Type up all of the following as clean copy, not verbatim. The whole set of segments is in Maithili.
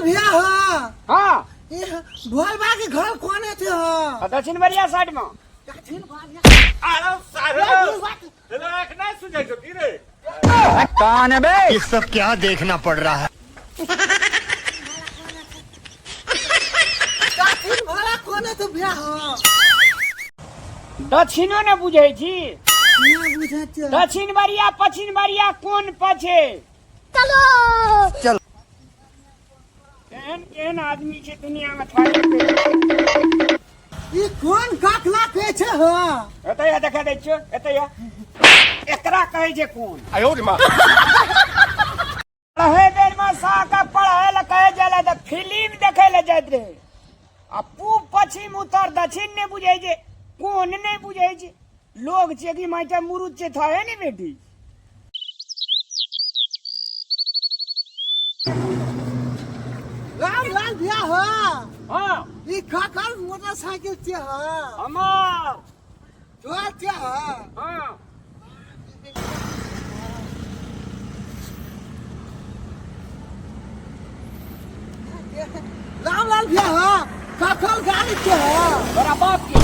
भैया हो। हाँ। ये भोलबा के घर कोने थे हो? आ दक्षिण बरिया साइड में। दक्षिण बरिया। अरे सारे ए, भोलबा के- आँख नहीं सुझाई छौ की रे? कौन है बे? ये सब क्या देखना पड़ रहा है? दक्षिण भोला कोने थे भैया हो? दक्षिणो ने बुझै छी? नहि बुझै छियै। दक्षिण बरिया पश्चिम बरिया कोन पछे? चलो। केहन केहन आदमी छै दुनिया में थारी। ई कोन काकला के छै हो? एतय देखा दै छियौ, एतय एकरा कहै छै कोन। पढ़े बेर में साका पढ़े लए कहै जाय लए तऽ फिल्म देखै लए जाइत रहै आ पूब पश्चिम उत्तर दक्षिण नहि बुझै छै, कोन नहि बुझै छै। लोग छै कि माइटा मुरुद छै थाहे ने बेटी। रामलाल भैया हो। हाँ। ई ककर मोटरसाइकिल छै हो? हमर। तोहर छै हो? हाँ। रामलाल भैया हो, ककर गाड़ी छै हो? तोरा बाप के।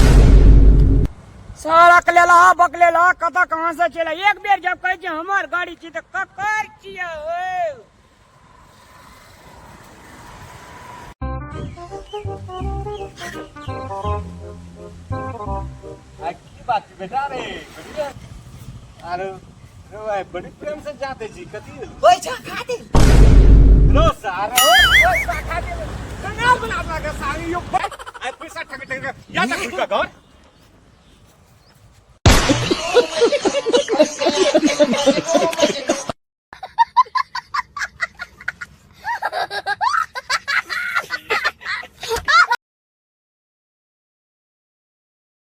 सारा कलेला बकलेला कतऽ कहाँ से चले। एक बेर जब कहै छै हमर गाड़ी छी तऽ ककर छियै हो? आ की बात छै बेटा रे? बढ़िया। अरे रो आइ बड़ी प्रेम से जाते छी, कथी? पैसा खातिर। रो सारे ओ पैसा खातिर कनाल बना बना के सारी यो आइ पैसा ठक ठक या तक का घर।